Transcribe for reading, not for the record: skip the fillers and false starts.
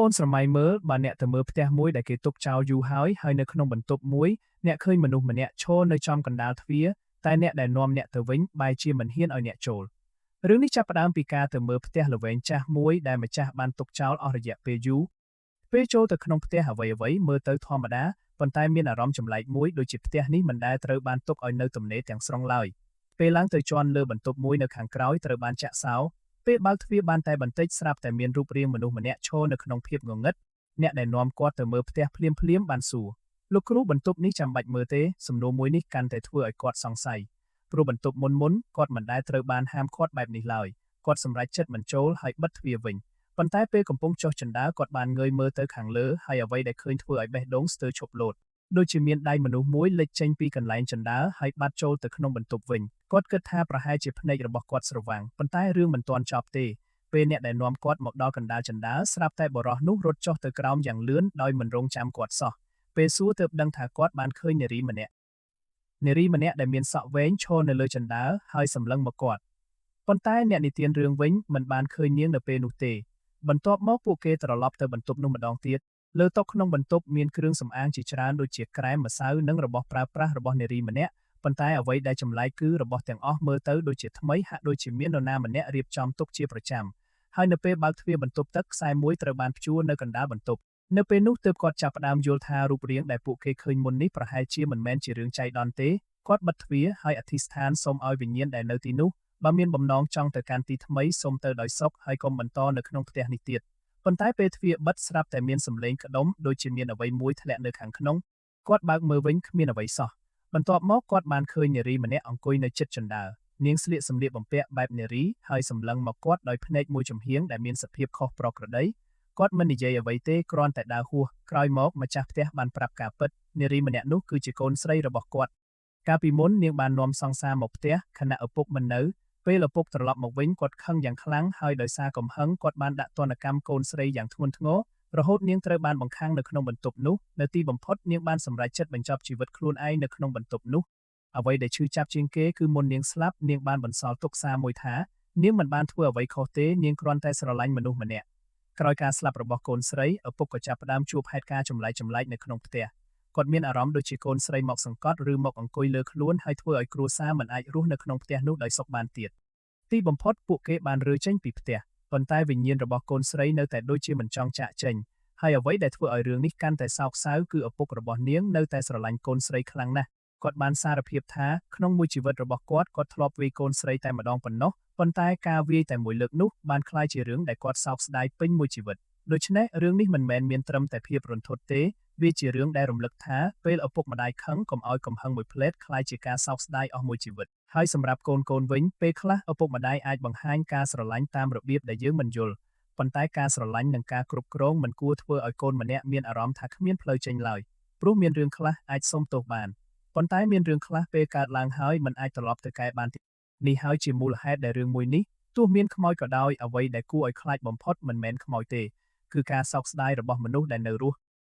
នស្រមៃមើលបើអ្នកទៅមើលផ្ទះមួយដែលគេទុកចោលយូរហើយហើយនៅក្នុងបន្ទប់មួយអ្នកឃើញមនុស្សម្នាក់ឈរនៅចំកណ្ដាលទ្វារតែអ្នកដែលនាំអ្នកទៅវិញបែរជាមិនហ៊ានឲ្យអ្នកចូលរឿងនេះចាប់ផ្ដើមពីការទៅមើលផ្ទះល្វែងចាស់មួយដែលម្ចាស់បានទុកចោលអស់រយៈពេលយូរពេលចូលទៅក្នុងផ្ទះអ្វីៗមើលទៅធម្មតាប៉ុន្តែមានអារម្មណ៍ចម្លែកមួយដូចជាផ្ទះនេះមិនដែលត្រូវបានទុកឲ្យនៅទំនេរទាំងស្រុងឡើយពេលឡើងទៅជាន់លើបន្ទប់មួយនៅខាងក្រោយត្រូវបានចាក់សោពេលបើកទ្វារបានតែបន្តិចស្រាប់តែមានរូបរាងមនុស្សម្នាក់ឈរនៅក្នុងភាពងងឹតអ្នកដែលនាំគាត់ទៅមើលផ្ទះភ្លាមភ្លាមបានសួរលោកគ្រូបន្ទប់នេះចាំបាច់មើលទេសំណួរមួយនេះកាន់តែធ្វើឲ្យគាត់សង្ស័យព្រោះបន្ទប់មុនមុនគាត់មិនដែលត្រូវបានហាមឃាត់បែបនេះឡើយគាត់សម្រេចចិត្តមិនចូលហើយបិទទ្វារវិញប៉ុន្តែពេលកំពុងចុះជណ្ដើរគាត់បានងើយមើលទៅខាងលើហើយអ្វីដែលឃើញធ្វើឲ្យបេះដូងស្ទើរឈប់លោតដូចជាមានដៃមនុស្សមួយលេចចេញពីកន្លែងជណ្ដើរហើយបាត់ចូលទៅក្នុងបន្ទប់វិញគាត់គិតថាប្រហែលជាភ្នែករបស់គាត់ស្រវាំងប៉ុន្តែរឿងមិនទាន់ចប់ទេពេលអ្នកដែលនាំគាត់មកដល់កណ្ដាលជណ្ដើរស្រាប់តែបុរសនោះរត់ចុះទៅក្រោមយ៉ាងលឿនដោយមិនរងចាំគាត់សោះពេលសួរទើបដឹងថាគាត់បានឃើញនារីម្នាក់នារីម្នាក់ដែលមានសក់វែងឈរនៅលើជណ្ដើរហើយសម្លឹងមកគាត់ប៉ុន្តែអ្នកនិទានរឿងវិញមិនបានឃើញនាងនៅពេលនោះទេបន្ទាប់មកពួកគេត្រឡប់ទៅបន្ទប់នោះម្ដងទៀតលើតុក្នុងបន្ទប់មានគ្រឿងសម្អាងជាច្រើនដូចជាក្រែមម្សៅនិងរបស់ប្រើប្រាស់របស់នារីម្នាក់ប៉ុន្តែអ្វីដែលចម្លែកគឺរបស់ទាំងអស់មើលទៅដូចជាថ្មីហាក់ដូចជាមាននរណាម្នាក់រៀបចំទុកជាប្រចាំហើយនៅពេលបើកទ្វារបន្ទប់ទឹកខ្សែមួយត្រូវបានព្យួរនៅកណ្ដាលបន្ទប់នៅពេលនោះទើបគាត់ចាប់ផ្ដើមយល់ថារូបរាងដែលពួកគេឃើញមុននេះប្រហែលជាមិនមែនជារឿងចៃដន្យទេគាត់បិទទ្វារហើយអធិស្ឋានសូមឲ្យវិញ្ញាណដែលនៅទីនោះបើមានបំណងចង់ទៅកាន់ទីថ្មីសូមទៅដោយសុខហើយកុំបន្តនៅក្នុងផ្ទះនេះទៀតប៉ុន្តែពេលទ្វារបិទស្រាប់តែមានសម្លេងក្តុំដូចជាមានអ្វីមួយធ្លាក់នៅខាងក្នុងគាត់បើកមើលវិញគ្មានអ្វីសោះបន្ទាប់មកគាត់បានឃើញនារីម្នាក់អង្គុយនៅជិតជណ្ដើរនាងស្លៀកសម្លៀកបំពាក់បែបនារីហើយសម្លឹងមកគាត់ដោយភ្នែកមួយចំហៀងដែលមានសភាពខុសប្រក្រតីគាត់មិននិយាយអ្វីទេគ្រាន់តែដើរហួសក្រោយមកម្ចាស់ផ្ទះបានប្រាប់ការពិតនារីម្នាក់នោះគឺជាកូនស្រីរបស់គាត់កាលពីមុននាងបាននាំសង្សារមកផ្ទះខណៈឪពុកមិននៅពេលឪពុកត្រឡប់មកវិញគាត់ខឹងយ៉ាងខ្លាំងហើយដោយសារកំហឹងគាត់បានដាក់ទណ្ឌកម្មកូនស្រីយ៉ាងធ្ងន់ធ្ងររហូតនាងត្រូវបានបង្ខាំងនៅក្នុងបន្ទប់នោះនៅទីបំផុតនាងបានសម្រេចចិត្តបញ្ចប់ជីវិតខ្លួនឯងនៅក្នុងបន្ទប់នោះអ្វីដែលឈឺចាប់ជាងគេគឺមុននាងស្លាប់នាងបានបន្សល់ទុកសារមួយថានាងមិនបានធ្វើអ្វីខុសទេនាងគ្រាន់តែស្រឡាញ់មនុស្សម្នាក់ក្រោយការស្លាប់របស់កូនស្រីឪពុកក៏ចាប់ផ្ដើមជួបហេតុការណ៍ចម្លែកៗនៅក្នុងផ្ទះគាត់មានអារម្មណ៍ដូចជាកូនស្រីមកសង្កត់ឬមកអង្គុយលើខ្លួនហើយធ្វើឲ្យគ្រួសារមិនអាចរស់នៅក្នុងផ្ទះនោះដោយសុខបានទៀតទីបំផុតពួកគេបានរើចេញពីផ្ទះប៉ុន្តែវិញ្ញាណរបស់កូនស្រីនៅតែដូចជាមិនចង់ចាកចេញហើយអ្វីដែលធ្វើឲ្យរឿងនេះកាន់តែសោកសៅគឺឪពុករបស់នាងនៅតែស្រឡាញ់កូនស្រីខ្លាំងណាស់គាត់បានសារភាពថាក្នុងមួយជីវិតរបស់គាត់គាត់ធ្លាប់វាយកូនស្រីតែម្ដងប៉ុណ្ណោះប៉ុន្តែការវាយតែមួយលើកនោះបានក្លាយជារឿងដែលគាត់សោកស្ដាយពេញមួយជីវិតដូច្នេះរឿងនេះមិនមែនមានត្រឹមតែភាពរន្ធត់ទេវាជារឿងដែលរំលឹកថាពេលឪពុកម្ដាយខឹងកុំឲ្យកំហឹងមួយភ្លែតក្លាយជាការសោកស្ដាយអស់មួយជីវិតហើយសម្រាប់កូនកូនវិញពេលខ្លះឪពុកម្ដាយអាចបង្ហាញការស្រឡាញ់តាមរបៀបដែលយើងមិនយល់ប៉ុន្តែការស្រឡាញ់និងការគ្រប់គ្រងមិនគួរធ្វើឲ្យកូនម្នាក់មានអារម្មណ៍ថាគ្មានផ្លូវចេញឡើយព្រោះមានរឿងខ្លះអាចសុំទោសបានប៉ុន្តែមានរឿងខ្លះពេលកើតឡើងហើយមិនអាចត្រឡប់ទៅកែបានទេនេះហើយជាមូលហេតុដែលរឿងមួយនេះទោះមានខ្មោចក៏ដោយអ្វីដែលគួរឲ្យខ្លាចបំផុតមិនមែនខ្មោចទេគឺការសោកស្ដាយរបស់មនុស្សដែលនៅរស់។